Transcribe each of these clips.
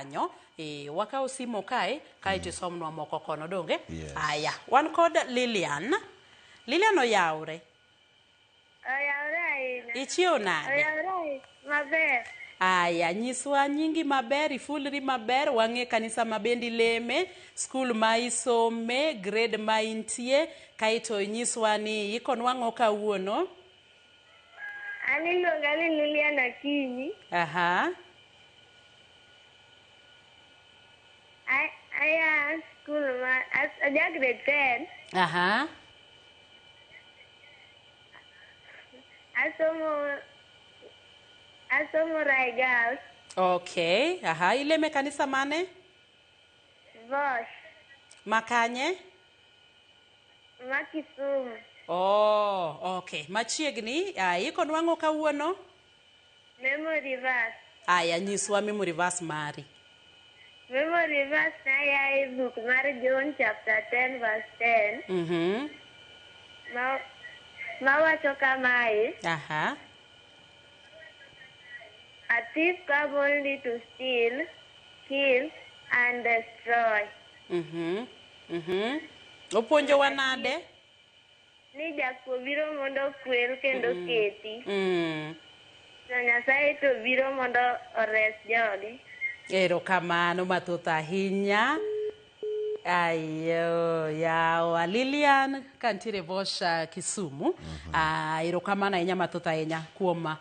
kanyo. Wakawo simo kae, kaeto isomnwa moko kono, donge? Yes. Aya, wan kod Lilian. Lilian oyawre. Oyawre ahinya. Ichiew nade? Oyawre ahinya. Maber. Aya, nyiswa nyingi maber, ifulri maber, wang'e kanisa ma bende ileme, skul ma isome, grade ma intie, kaeto inyiswa ni ikonwa ang'o kawuono? An iluonga ni Lilian Akinyi. Aha. Aya skul ma aja grade 10. Aha. Asomo Rai Girls. Okay. Aha, ileme kanisa mane? Vosh. Makanye? Ma Kisumu. Oh, okay. Machiegni, ikonwa ang'o kawuono? Memory verse. Aya, nyiswa memory verse mari. Memory verse na ya e book mar John chapter 10 verse 10. Ma wacho kamae. Aha. A thief comes only to steal, kill, and destroy. Opuonjowa nade? Ni jakuo biro mondo okwel kendo keti. To Nyasaye to biro mondo ores joge. Erokamano mathoth ahinya. Ayo, yawa Lilian kantiere Vosha Kisumu. Erokamano ahinya mathoth ahinya kuom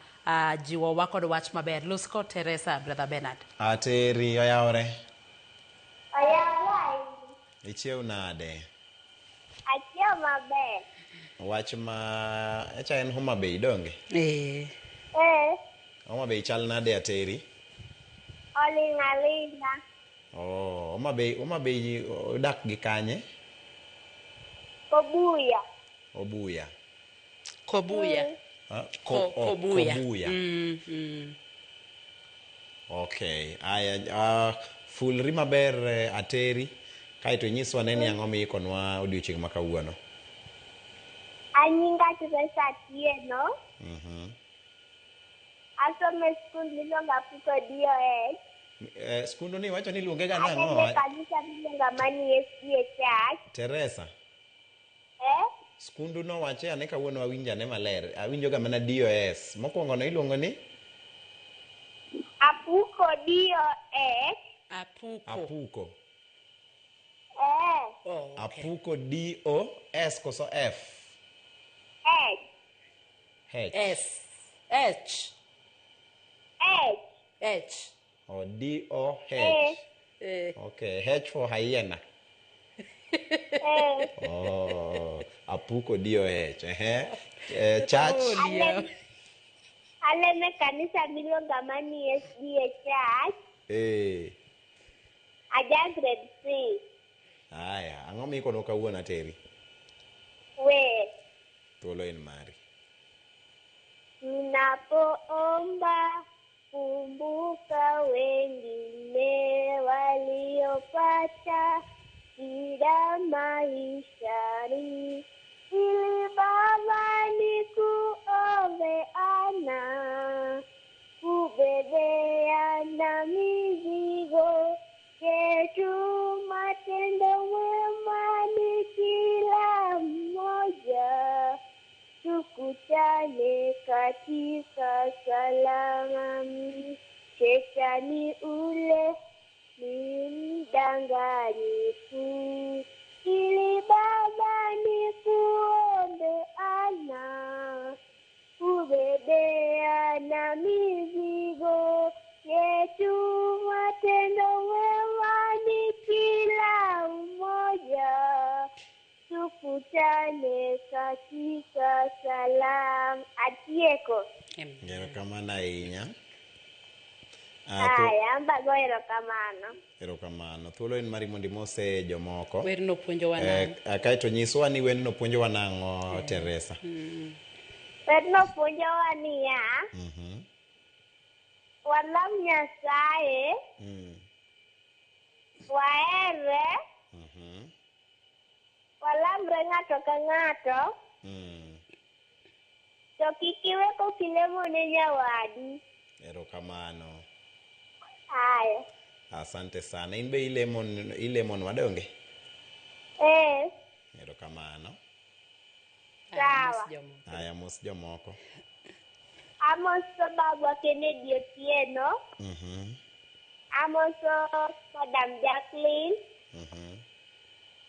jiwowa kod wach maber. Los kod Teresa, Brother Bernard. Ateri, oyawre. Oyawre ahinya. Ichiew nade? Achiew maber. Wach ma echa en Homa Bay donge? Homa Bay chal nade Ateri? Oling' aling'a. Oh, Homa Bay odak gi kanye? Kobuya. Obuya. Kobuya. Kobuya. Kobuya. Okay. Aya, fulri maber Ateri. Kaeto inyiswa ne ni ang'o miikonwa odiochieng' ma kawuono. Anyinga Teresa Atieno. Asomo e skul miluongo Apuko DOH. Skundu ni iwacho ni iluonge ga nang'o? Asomo e kanisa miluongo Amani SDA Church. Teresa. Skundu no wache ane kawuono awinjo ane maler. Awinjo ga mana DOS. Mokwongo no iluongo ni? Apuko DOS. Apuko. Apuko. Oh, okay. Apuko D O S koso F? H. H. S. H. H. H. Oh, D O H. Eh. Okay, H for hyena. Oh, Apuko D O H. Church. Aleme kanisa miluongo Amani SDA Church. Aja grade 3. Aya, ang'o mikono kawuono Ateri? We. Thuolo en mari. Ninapoomba kumbuka wengine waliopata shida maishani, ili Baba nikuombeana, kubebeana mizigo yetu, matendo mema ni kila mmoja, tukutane katika salama. Shetani ule ni mdanganyifu, ili Baba nikuombeana, kubebeana mizigo yetu, matendo mema ni kila mmoja, tukutane katika salam. Atieko. Erokamano ahinya. Aya, ambago erokamano. Erokamano. Thuolo en mari mondo imose jomoko. Werno puonjowa nang'o? Kaeto nyiswa ni werno puonjowa nang'o, Teresa? Werno puonjowa niya, walam Nyasaye, wahere, walamre ng'ato ka ng'ato, to kik iwe kokilemo ne nyawadu. Erokamano. Aya. Asante sana. In be ilemonwa donge? Eh. Erokamano. Sawa. Aya, mos jomoko. Amoso babwa Kennedy Otieno. Amoso Madam Jacqueline.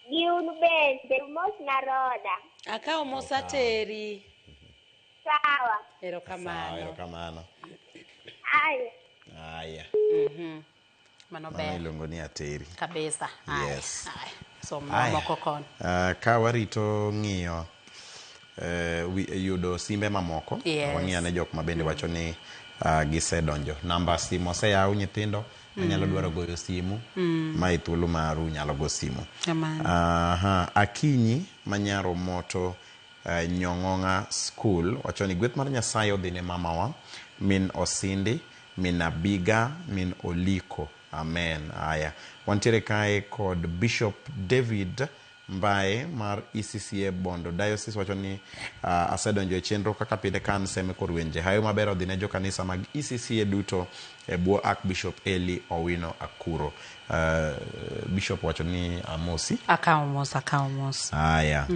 Gi un bende mos na Roda. Akawo mos ateri. Sawa. Erokamano. Sawa, erokamano. Aya. Aya. Mano Mano ber. iluongo ni ateri. Kabisa. Aya, Yes. aya. Som Aya. moko kono. Ka warito ng'iyo yudo simbe mamoko. Yes. Wang'iyo ane jok ma bende wacho ni gisedonjo. Namba simu oseyaw nyithindo. Anyalo dwaro goyo simu. Mae thuolo maru nyalo go simu. Kamano. Aha, Akinyi manyaro moto Nyong'ong'a School wacho ni gweth mar Nyasaye odhi ne mamawa min Osindi, min Abiga, min Oliko. Amen. Aya. Wantiere kae kod Bishop David Mbae mar ECCA Bondo Diocese wacho ni asedonjo e chenro kaka pile ka an Seme Korwenje. Hayo maber odhi ne jokanisa mag ECCA duto e bwo Archbishop Eli Owino Akuro. Bishop wacho ni amosi. Akawo mos, akawo mos. Aya.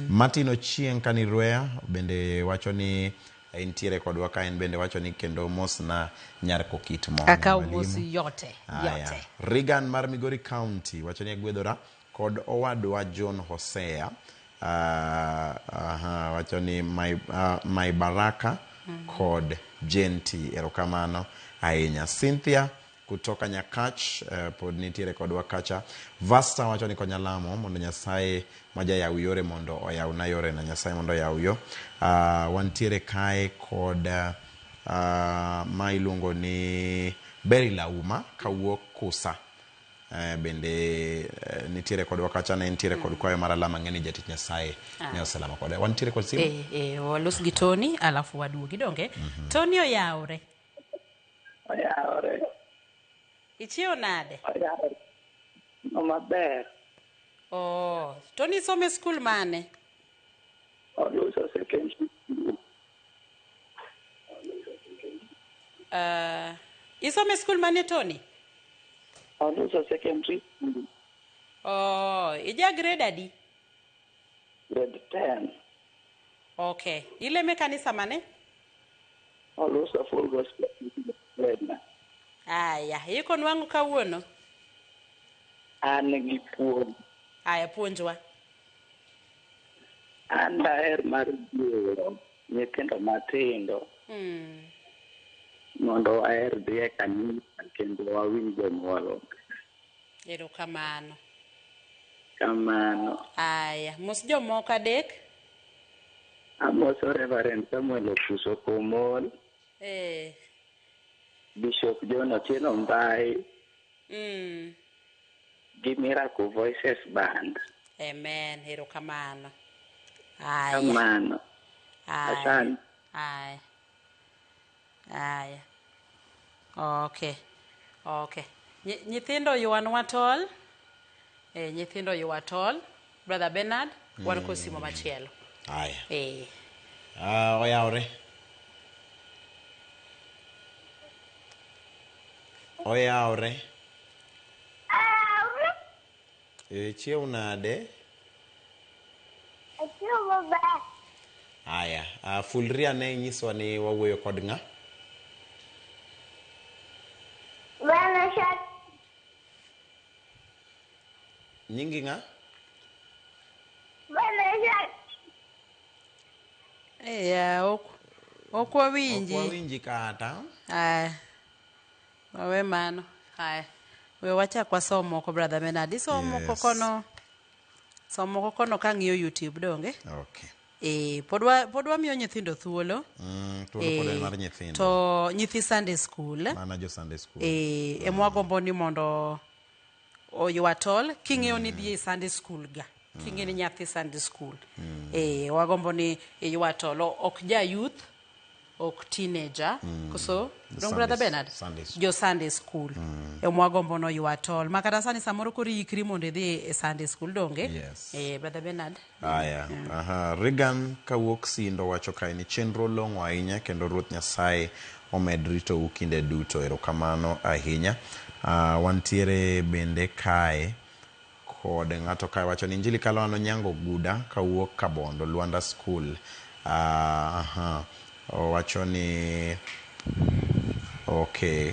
Martin Ochieng Kanirwea bende wacho ni entiere kodwa ka en bende wacho ni kendo mos na nyar Kokit mo. Akawo mos yote. Aya. Yote. Regan mar Migori County wacho ni agwedhora kod owadwa John Hosea. Wacho ni my Baraka kod Genti. Erokamano ahinya. Cynthia kutoka Nyakach pod nitiere kodwa kacha. Vasta wacho ni konya lamo mondo Nyasaye majayaw yore mondo oyawna yore na Nyasaye mondo oyaw yo. Wantiere kae kod ma iluongo ni Berry Lauma kawuok Kusa. Bende nitiere kodwa kacha, ne nitiere kod kwayo mar alama ng'eni jatich Nyasaye ne oselamo kode. Wantiere kod simu? Walos gi Tony alafu waduogi donge. Tony oyawre. Oyawre. Ichiewo nade? Oyawre. No maber. Oh, Tony somo e skul mane? Oluso secondary. Isomo e skul mane Tony? Oluso secondary. Oh, ija grade adi? Grade 10. Okay. Ileme kanisa mane? Oluso full gospel. Aya, iko nwang'o kawuono? An gi puonj. Aya, puonjwa. An daher mar jiwo nyithindo matindo mondo waher dhi e kanisa kendo wawinj jonyuolwa. Erokamano. Kamano. Aya, mos jomoko adek. Amoso Reverend Samuel Opuso Komol. Bishop John Otieno Mbai. Gi Miracle Voices Band. Amen. Erokamano. Aya. Kamano. Asante. Aya. Aya. Okay. Okay. Nyithindo ywanwa tol. Nyithindo ywa tol. Brother Bernard, wan kod simo machielo. Aya. Oyawre. Oyawre. Chiew nade? Achiew maber. Aya, fulri ane inyiswa ni wawuoyo kod ng'a? Bwana Shat. Nyingi ng'a? Bwana Shat. Ok wawinji. Ok wawinji kata. Aya. Wawe mano. Aya. We wachak wasom moko Brother Bernard. Isom moko kono. Som moko kono ka ng'iyo YouTube donge? Okay. Pod wamiyo nyithindo thuolo. Thuolo pod en mar nyithindo. To nyithi Sunday school. Mana jo Sunday school. Emwagombo ni mondo oywa tol king'iyo ni dhi e Sunday school ga. King'iyo ni nyathi Sunday school. Wagombo ni iywa tol. Ok ja youth, ok teenager. Koso, dong Brother Bernard? Sunday school. Jo Sunday school. Emwagombo no ywa tol. Makata sani samoro koro ikri mondo idhi e Sunday school donge? Yes. Brother Bernard. Aya. Aha. Regan kawuok Sindo wacho kae ni chenro long'o ahinya kendo Ruoth Nyasaye omed ritou kinde duto. Erokamano ahinya. Wantiere bende kae kod ng'ato kae wacho ni Injili kalo an Onyango Guda kawuok Kabondo Luanda School. Owacho ni okay,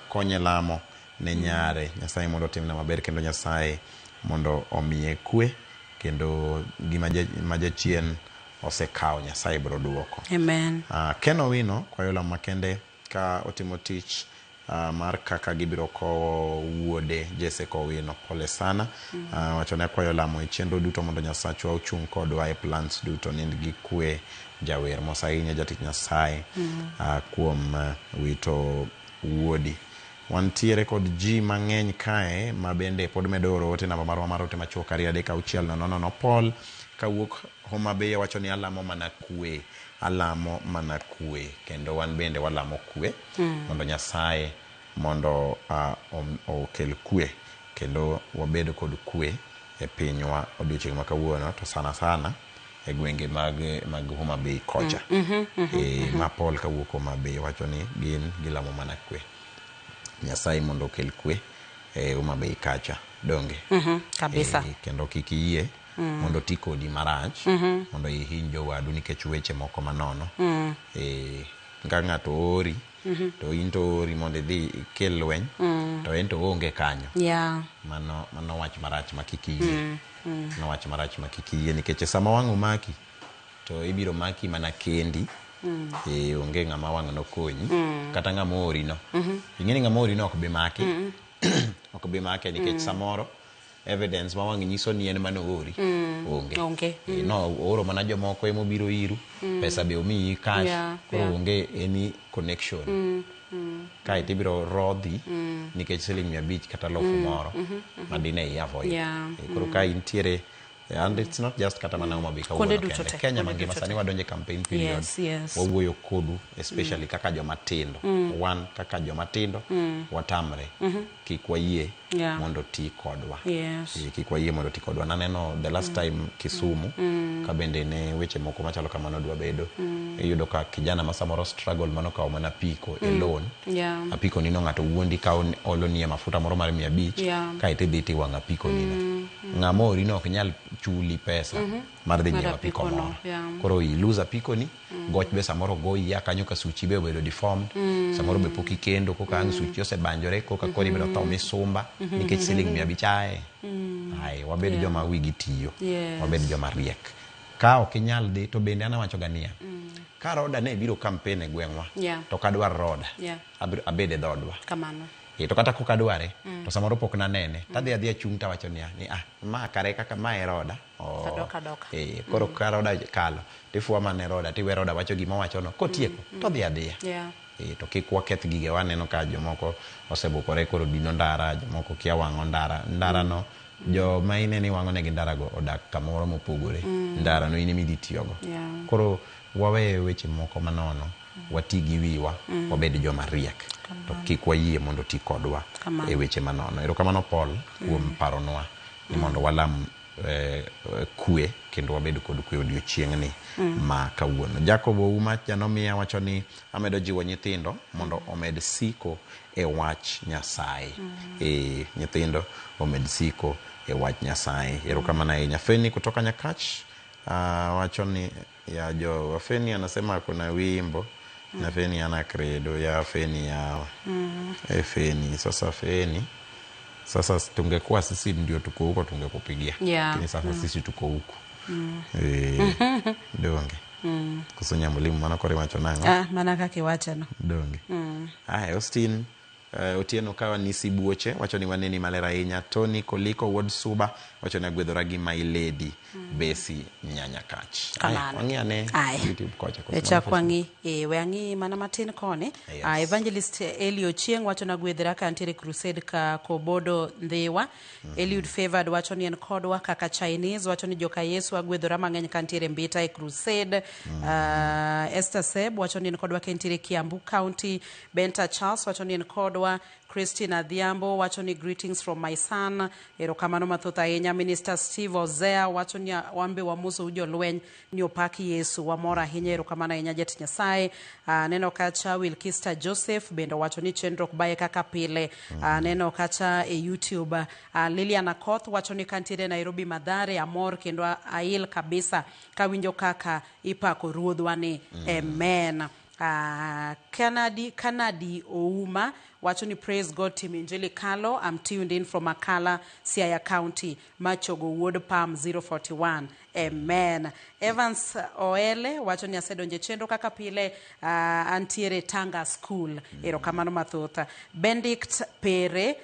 konye lamo ne nyare, Nyasaye mondo otimne maber kendo Nyasaye mondo omiye kwe kendo gima ma jachien osekawo Nyasaye biro duoko. Amen. Ken Owino kwayo lamo makende ka otimo tich mar kaka gibiro kowo wuode Jesse Kowino. Pole sana. Wacho ne akwayo lamo e chenro duto mondo Nyasachwa ochung' kodwa e plans duto. Nind gi kwe jawer. Mos ahinya jatich Nyasaye kuom wito wuodi. Wantiere kod ji mang'eny kae ma bende pod medo oro ote namba marwa mar ote machuok 2 3 6 0 0. Paul kawuok Homa Bay wacho ni alamo mana kwe, alamo mana kwe, kendo wan bende walamo kwe mondo Nyasaye mondo okel kwe kendo wabed kod kwe e pinywa odiochieng' ma kawuono, to sana sana e gwenge mag Homa Bay kocha. Ma Paul kawuok Homa Bay wacho ni gin gilamo mana kwe. Nyasaye mondo okel kwe e Homa Bay kacha, donge? Kabisa. Kendo kik iyie mondo ti kodi marach, mondo ihiny jowadu nikech weche moko manono. Ka ng'ato oori, to in to oori mondo idhi ikel lweny, to en to oonge kanyo. Mano wach marach ma kik iyie. Mano wach marach ma kik iyie nikech sama wang' omaki, to ibiro maki mana kendi. Onge ng'ama wang' nokonyi, kata ng'ama oori no. Ing'e ni ng'ama oori no ok bi maki. Ok bi make nikech samoro evidence ma wang' nyiso ni en mane oori onge. Onge. No ooro mana jomoko emobiro iru, pesa be omiyi cash, koro onge any connection. Kae tibiro rodhi nikech siling 500 kata 1000 moro ma dine i avoid. Koro ka intiere, and it's not just kata mana Homa Bay kawuono kende. Kenya mangima sani wadonje campaign period. Yes. Wawuoyo kodu especially kaka joma tindo. Wan kaka joma tindo watamre. Kik wayie mondo ti kodwa. Kik wayie mondo ti kodwa. Naneno the last time Kisumu ka bende ne weche moko machalo kamano dwa bedo. Iyudo ka kijana ma samoro struggle mano kawo mana apiko e loan. Apiko nino ng'ato wuondi kawo olo nie mafuta moro mar 500 kaeto idhi tiwang'o apiko nino. Ng'ama oori no ok nyal chuli pesa mar dhi nyiewo apiko moro. Koro i lose apiko ni, goch be samoro goyi ya kanyo ka suchi be obedo deformed, samoro be pok ikendo koka ang' suchi osebanjore koka koro ibiro tho misumba nikech siling 500 ae. Ae, wabed joma wigi tiyo, wabed joma riek. Ka ok inyal dhi to bende an awacho ga niya, ka Roda ne biro campaign e gweng'wa, to ok adwar Roda, abed e dhodwa. Kamano. To kata kok adware, to samoro pok nanene, tadhi adhiya chung' tawacho niya, ni ma kare kaka ma e Roda. Adoka. Koro ka Roda kalo, tifuwa mana e Roda, tiwe Roda wacho gima owachono, kotieko, todhi adhiya. To kik waketh gige, waneno ka jomoko osebukore koro dino ndara, jomoko kia wang'o ndara. Ndara no, joma ine ni wang'o negi ndara go odak kamoro mopogore. Ndara no in ema idhi tiyogo. Koro wawe weche moko manono, wati gi wiwa, wabed joma riek. To kik wayie mondo ti kodwa e weche manono. Erokamano Paul kuom paronwa ni mondo walam kwe kendo wabed kod kwe odiochieng'ni ma kawuono. Jacob Ouma janomiya wacho ni amedo jiwo nyithindo mondo omed siko e wach Nyasaye. Nyithindo omed siko e wach Nyasaye. Erokamano ahinya. Feni kutoka Nyakach wacho ni ya jo Feni anasema kuna wimbo na Feni ana credo ya Feni ya Feni. Sasa Feni, sasa tungekuwa sisi ndio tuko huko tungekupigia. Lakini sasa sisi tuko huku. Donge. Kusonya mwalimu maana kore macho nango. Maana kake wacha no. Donge. Aya Austin Otieno kawa ni sibuoche wacho ni waneni malera ahinya. Tony Koliko Ward Suba wacho ni agwedhora gi my lady Besi Nyanyakach. Wang'i ane YouTube kocha kocha. Chak wang'i we ang'i mana matin koni. Evangelist Eli Ochieng wacho na gwedhora ka ntiere crusade ka Kobodo Ndhiwa. Eliud Favored wacho ni en kodwa kaka Chinese wacho ni joka Yesu agwedhora mang'eny ka ntiere Mbita e crusade. Esther Seb wacho ni en kodwa ka ntiere Kiambu County. Benta Charles wacho ni en kodwa. kodwa. Christine Adhiambo wacho ni greetings from my son. Erokamano mathoth ahinya. Minister Steve Ozea wacho ni wan be wamosou jolweny ni opak Yesu. Wamor ahinya, erokamano ahinya jatich Nyasaye. Aneno kacha Wilkista Joseph bende owacho ni chenro ok baye kaka pile. Aneno kacha e YouTube Lilian Akoth wacho ni kantiere Nairobi Mathare amor kendo ail kabisa kawinjo kaka ipako ruodhwa ni. Amen. Kanadi Ouma wacho ni praise God team Injili Kalo. I'm tuned in from Akala, Siaya County, Machogo Wuod Pam 041. Amen. Evans Oele wacho ni asedonje chenro kaka pile, antiere Tanga School. Erokamano mathoth. Benedict Pere.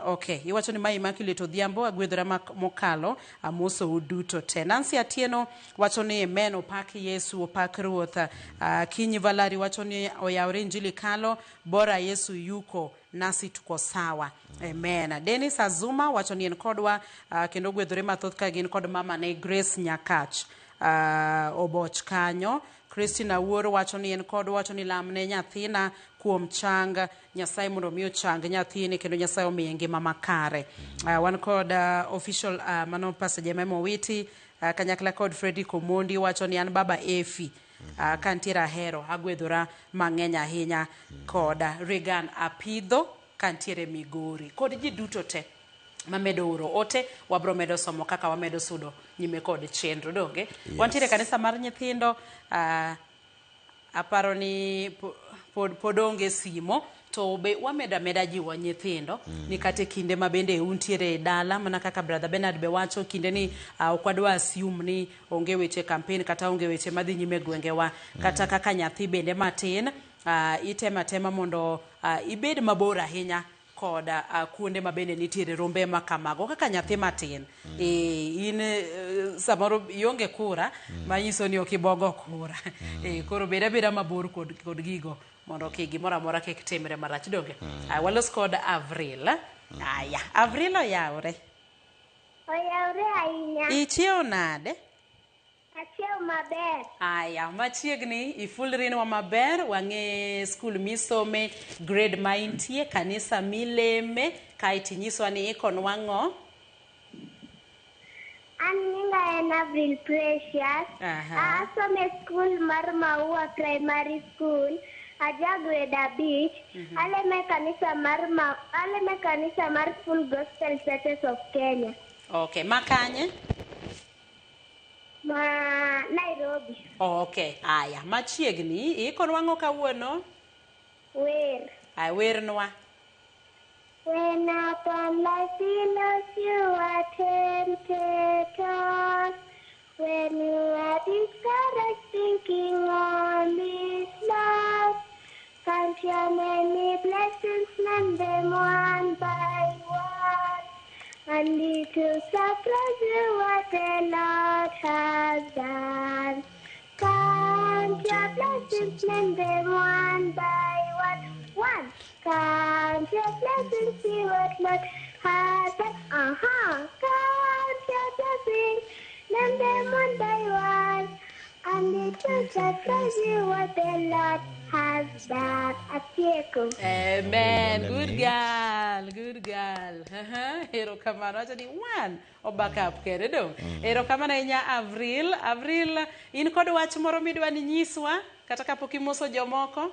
Okay, iwacho ni ma Immaculate Odhiambo agwedhora mokalo amosou duto te. Nancy Atieno wacho ni amen, opak Yesu, opak Ruoth. Kinyi Valari wacho ni oyawre Injili Kalo, bora Yesu yuko nasi tuko sawa. Amen. Dennis Azuma wacho ni en kodwa kendo gwedhore mathoth ka gin kod mama ne Grace Nyakach oboch kanyo. Christina Wuoro wacho ni en kodwa, wacho ni lamne nyathina kuom chang, Nyasaye mondo mi ochang nyathini kendo Nyasaye omiye ngima makare. Wan kod official mano Pastor Jemima Owiti kanyakla kod Fredrick Omondi wacho ni an baba Efi kantiere Ahero agwedhora mang'eny ahinya kod Regan Apidho kantiere Migori kod ji duto te mamedo oro ote. Wabro medo somo kaka wamedo sudo nyime kod chenro donge. Yes. Wantiere kanisa mar nyithindo, aparo ni pod onge simo to be wamedo ameda jiwo nyithindo ni kata e kinde ma bende untiere e dala mana kaka brother Bernard be wacho kinde ni ok wadwa assume ni onge weche campaign kata onge weche madhi nyime e gwengewa kata kaka nyathi bende matin, itemo atema mondo ibed mabor ahinya kod kuonde ma bende nitiere rombe ma kamago kaka nyathi matin. In samoro ionge kura manyiso ni ok ibogo kura. Koro bed abeda mabor kod gigo mondo kik gimoro amora kik timre marach donge. Walos kod Avril. Aya, Avril oyawre. Oyawre ahinya. Ichiewo nade? Achiewo maber. Aya, machiegni ifulrinwa maber, wang'e skul misome, grade ma intie, kanisa mileme, kaeto inyiswa ni ikonwa ang'o? An nyinga en Avril Precious. Asomo e skul mar Maua Primary School. Aja grade 5. Aleme kanisa mar Full Gospel Churches of Kenya. Okay, makanye? Ma Nairobi. Okay, aya, machiegni ikonwa ang'o kawuono? Wer. Aya, wernwa. When upon life billows you are tempted tossed, when you are discouraged thinking on this love, count your many blessings, name them one by one, and it will surprise you what the Lord has done. Count your blessings, name them one by one. One. Count your blessings, see what Lord has done. Count your blessings, name them one by one, and it will surprise you what the Lord has done. Atieko. Amen. Good girl. Good girl. Erokamano. Wacho ni one o back up kende dong. Erokamano ahinya Avril. Avril, in kod wach moro midwa ni nyiswa kata kapok imoso jomoko?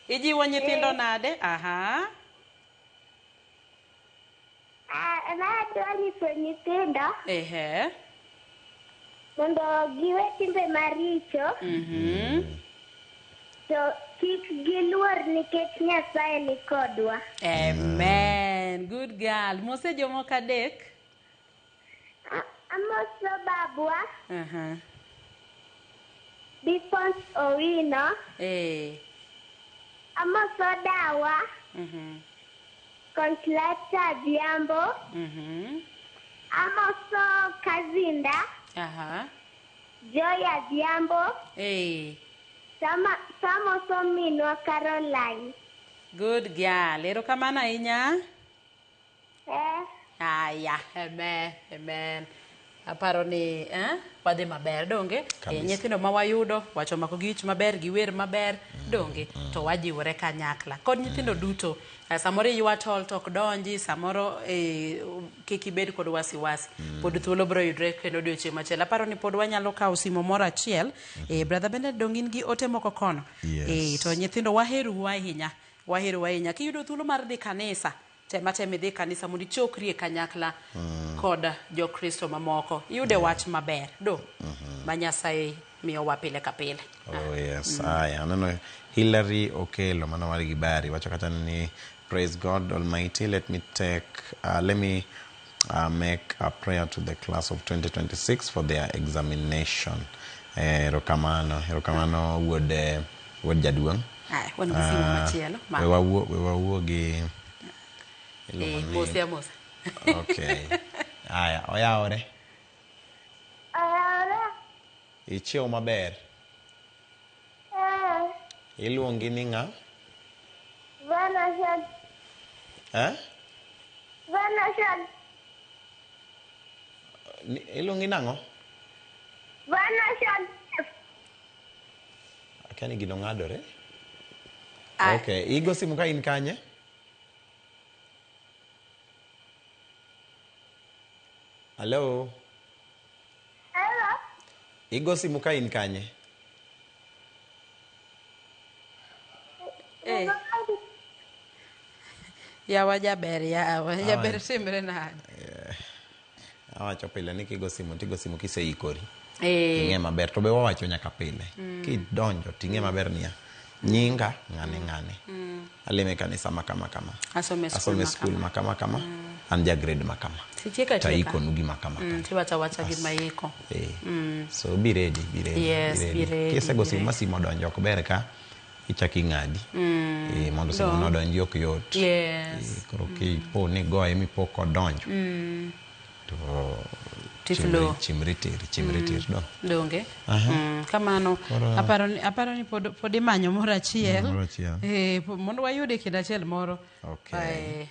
Ijiwo nyithindo nade? Aha. Nadwa nyiso nyithindo mondo giwe timbe maricho to kik giluor nikech Nyasaye ni kodwa. Amen. Good girl. Mose jomoko adek. Amoso babwa Bifons Owino. Amoso dawa Consolata Adhiambo. Amoso Kazinda. Joy Adhiambo. Samoso minwa Caroline. Good girl. Erokamano ahinya. Aya, amen, amen. Aparo ni eh, wadhi maber donge? Eh, Kabisa. nyithindo ma wayudo wacho mako gi ich maber, giwer maber donge? To wajiwore kanyakla kod nyithindo duto. Samoro iywa tol to ok donji, samoro kik ibed kod wasiwasi. Pod thuolo biro yudre kendo odiochieng' machielo. Aparo ni pod wanyalo kawo simo moro achiel. Brother Bernard dong in gi ote moko kono. Yes. To nyithindo waherou ahinya. Waherou ahinya. Kiyudo thuolo mar dhi kanisa, tem atem idhi kanisa mondo ichokri e kanyakla kod jokristo mamoko. Iyude wach maber, do, ma Nyasaye miyowa pile ka pile. Oh yes, aya aneno Hillary Okelo mano mar Gibari wacho kata ni praise God Almighty let me take let me make a prayer to the class of 2026 for their examination. Erokamano, erokamano wuod wuod jaduong'. Aya, wan gi simu machielo. Ma. We wawuo we wawuo gi iluongo ni- Mose amosa. Okay. Aya, oyawore. Ayawore. Ichiew maber. Eh, Iluongi ni ng'a? Vanessa. Eh? Vanessa. Iluongi nang'o? Vanessa. Akia ni gino ng'adore. Aya. Okay, igo simu ka in kanye? Hello? Hello. Igo simu ka in kanye? Eh. Yawa jaber, yawa. Jaber timre nade? Awacho pile ni kigo simu tigo simu kiseikori. Eh, Ing'e maber to be wawacho nyaka pile. Kidonjo ting'e maber niya. Nyinga ng'ane ng'ane. Alime kanisa ma kama kama. Asome skul Asome ma skul kama. ma kama kama. An ja grade ma kama. Tichieka To achieka. aikonu gima kama kama. Tiwacho awacha gima iko. Eh. So be ready, be ready. Yes, be ready, Kisego be simu ma ready. simu odonjo ok ber ka ichak ing'adi. Mondo simu no odonji ok yot. Yes. Koro kipo ni goye mipo kodonjo. To Tiflo. chimri tir, chimri tir do. Donge? Kamano. Koro- Aparo ni pod imanyo moro achiel. Moro achiel. Mondo wayude kinde achiel moro. Okay.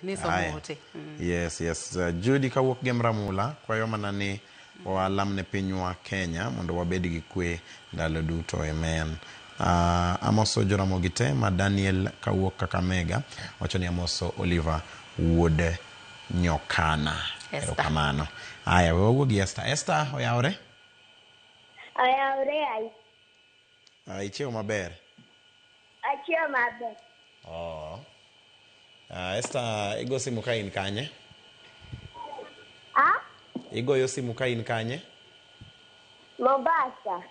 Ni somo Aya. ote. Yes, yes. Judy kawuok gi Mramula kwayo mana ni walamne pinywa Kenya mondo wabed gi kwe ndalo duto. Amen. Amoso Joramogi te ma Daniel kawuok Kakamega wacho ni amoso Oliver wuod Nyokana. Esther. Erokamano. Aya, we wawuo gi Esther. Esther, oyawore? Ayawore ai. Ichiewo maber? Achiewo maber. Oh. Esther, igo simu ka in kanye? Ah? Igoyo simu ka in kanye? Mombasa.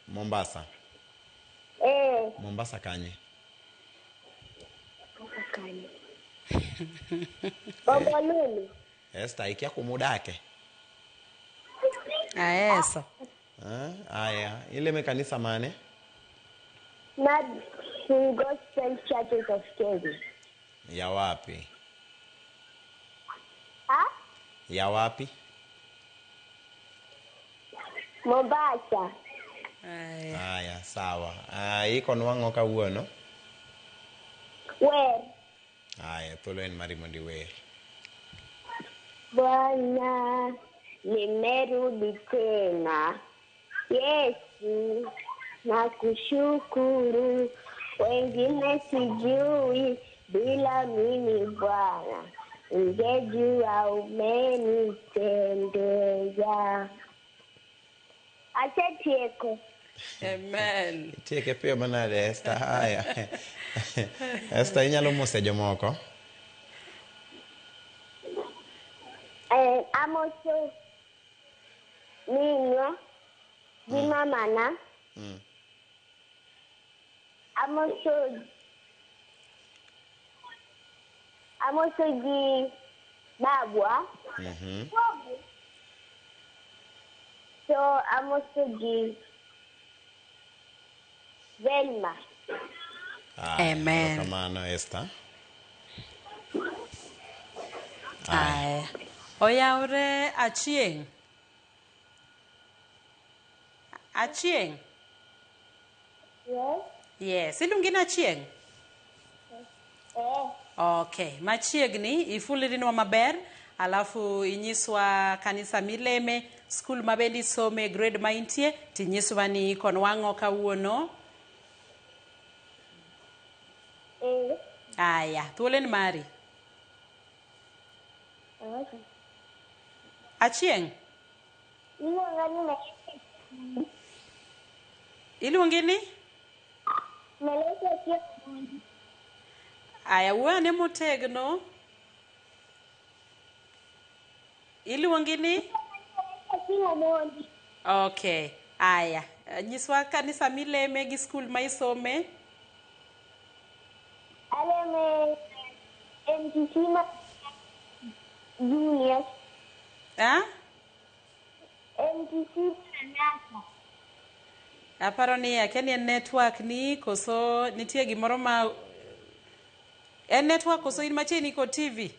Mombasa. Eh. Mombasa kanye? Bombolulu. Esther, ikia kumudake? Aeso. Aya, ileme kanisa mane? Not Gospel Churches of Kenya. Ya wapi? Ah? Ya wapi? Mombasa. Aya. Aya, sawa. Iko nwang'o kawuono? Wer. Aya, thuolo en mari mondo iwer. Bwana, nimerudi tena. Yesu, nakushukuru. Wengine sijui, bila mimi Bwana, ungejua umenitendea. Asetieko. Amen. Itieke piyo manade Esther. Aya. Esther, inyalo mose jomoko? Amoso minwa gi mamana. Amoso gi babwa. So amoso gi Velma. Aya, Amen. Erokamano Esther. Aya. Oyawre Achieng'. Achieng'. Yes. Yes, iluongi ni Achieng'? Eh. Okay, machiegni ifulirinwa maber. Alafu inyiswa kanisa mileme, skul ma bende isome, grade ma intie, tinyiswa ni ikonwang'o kawuono. Eh. Aya, thuolo en mari. Okay. Achieng', Iluonga ni Melissa. iluongi ni? Melissa Achieng' Omondi. Aya, wuo ane motegno. Iluongi ni? Melissa Achieng' Omondi. Okay. Aya, nyiswa kanisa mileme gi skul ma isome. Aleme MTC ma Junior. Ah? MTC Maranatha. Aparo ni akia ni en network ni koso nitie gimoro ma en network koso in machiegni kod TV?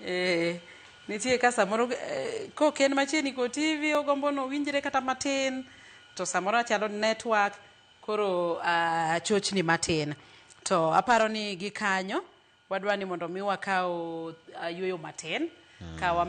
Eh, nitie ka samoro kok en machiegni kod TV ogombo nowinjre kata matin to samoro achalo network koro chochni matin. To aparo ni gi kanyo wadwa ni mondo mi wakaw yueyo matin ka wamedo.